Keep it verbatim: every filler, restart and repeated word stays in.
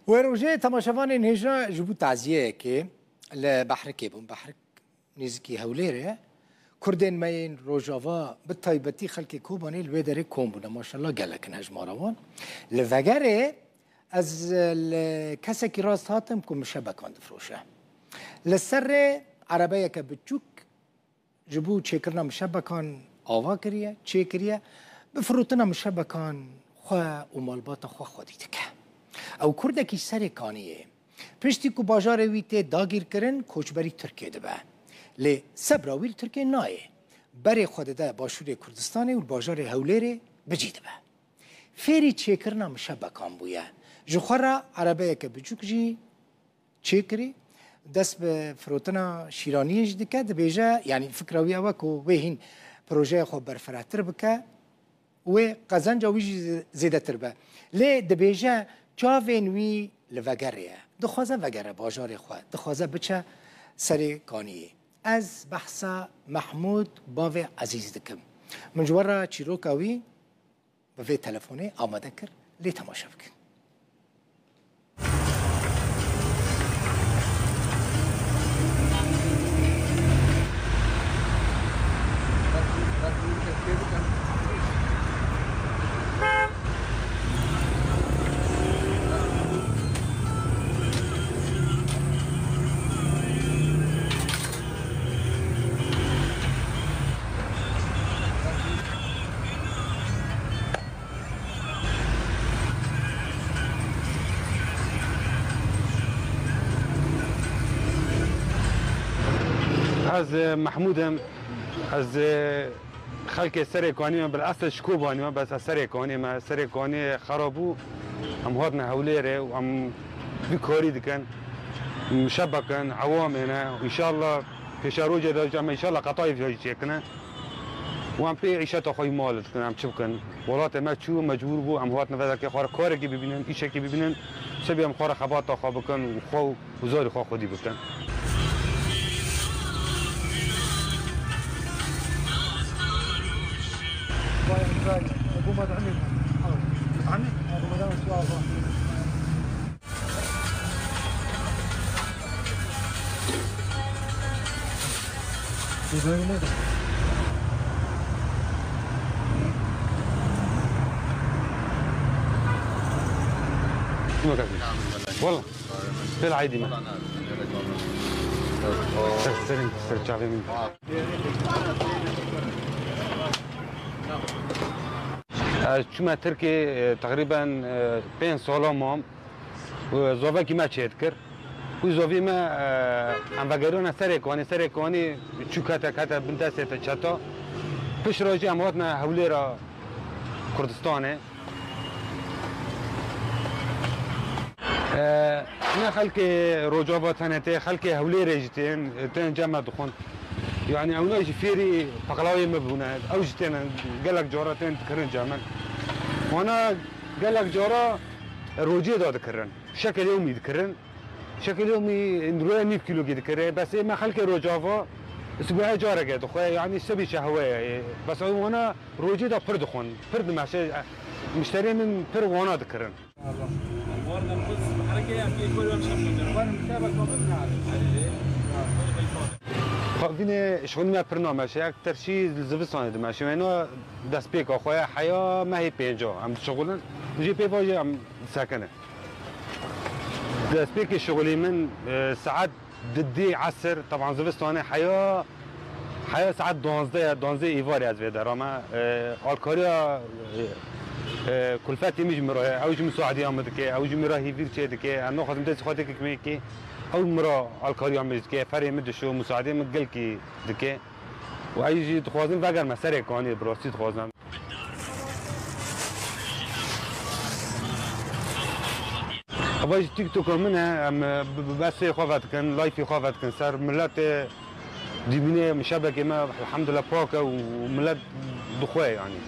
Wê rojê temaşevanên hêja ji bo taziyeyekê li Behrikê bûn. Behrik nêzîkî Hewlêrê ye. Kurdên me yên Rojava, bi taybetî xelkê Kobanê li wê derê kom bûne. Maşallah gelek in hejmara wan. Li Vegerê ez li kesekî rast hatim ku mişebekan difroşe. Li ser rê erebeyeke biçûk ji bo çêkirina mişebekan ava kiriye, çêkiriye, bi firotina mişebekan xwe û malbata xwe xwedî dike. Ew kurdekî Serê Kaniyê. Piştî ku bajarê wî tê dagîrkirin, koçberî Tirkiyê dibe. Lê sebra wî li Tirkiyê nayê. Berê xwe dide Başûrê Kurdistanê û li bajarê Hewlêrê bi cî dibe. Fêrî çêkirina mişebekan bûye. Ji xwe re erebeyeke biçûk jî çêkirî, dest bi firotina şîraniyê jî dike, dibêje, yanî fikra wî ew e ku wê hîn projeya xwe berfirehtir bike, wê qezenca wî jî zê-, zêdetir be. Lê dibêje çavên wî li Vegerê ye. Dixwaze vegere bajarê xwe, dixwaze biçe Serê Kaniyê. Ez behsa Mehmûd bavê Ezîz dikim. Min ji we re çîroka wî bi vê telefonê amade kir, lê temaşe bikin. Ez, e, Mehmûd im. Ez, e, xelkê Serê Kanî me, bil eslê ji Kobanî me, bes ez Serê Kanî me. Serê Kanî xera bû. Em hatine Hewlêrê û em vî karî dikin. Mişebekin, ewamê ne. Înşallah pêşerojê de jî em înşallah qetayî vîya jî çêkine. Û em pê îşeta xwe yî mal dikin, em çi bikin? Welatê me çû, mecbûr bû, em hatine vê derkê xwe re karekî bibînin, îşekî bibînin. Sebî em xwe re xebata xwe bikin û xwe û zarê xwe xwedî bikin. والله. في العادي ما. سلم، سلم، شغلة مني. Ez çûme Tirkiyê, e, teqrîben, e, pênc sala mam. E, zavekî me çêdikir. Û zavî me, e, em vegeriyane Serê Kanî, Serê Kanî çû kete, kete bin destê te çeta. Pişt re jî em hatine Hewlêra Kurdistanê. E, ne xelkê Rojava tenê tê, xelkê Hewlêrê jî tên, tên cem me dixwin. Yani ewna jî fêrî paqlawê me bûne. Ew jî tên gelek cara tên dikirin cem me. Wana gelek cara rojê de dikirin. Şekelê ewmî dikirin. Şekelê ewmî roya nîv kîlogî dikire. Bes ê me xelkê Rojava sibûhe careke dixwe. Yani sebî şehwe ye. Bes ew wana rojê de pir dixwin. Pir dimeşe. Mişterê min pir wana dikirin. Xwe vînê şixulî me pir nameşe, ekter jî li zivistanê dimeşe. Wêna destpêka xwe ye, heya mehê pênca em dişixulin. Jî pê va jî em disekinin. Destpêkê şixulî min, e, saet didî esir, teban zivistanê heya Heya saet duwazdeh, duwazdeh îvarê ez vê dera me. E, alkariya, e, e, kulfetê min ji min re, ew ji min suadiya min dike, ew ji min re hîvîr çê dike, em naxwazim destê xwe têkik me kê, ew min re alkariya min dike, ferê min dişo, musaadê min gelkî dike. Û ew jî dixwazim vegerme Serê Kaniyê, bi rastî dixwazim. Eva jî TikToka min e, em, e, bi, bi, besê xwe vedikin, layfê xwe vedikin ser miletê dibînê mişebekê me, elhamdulillah, pak e û milet dixwe, yanî.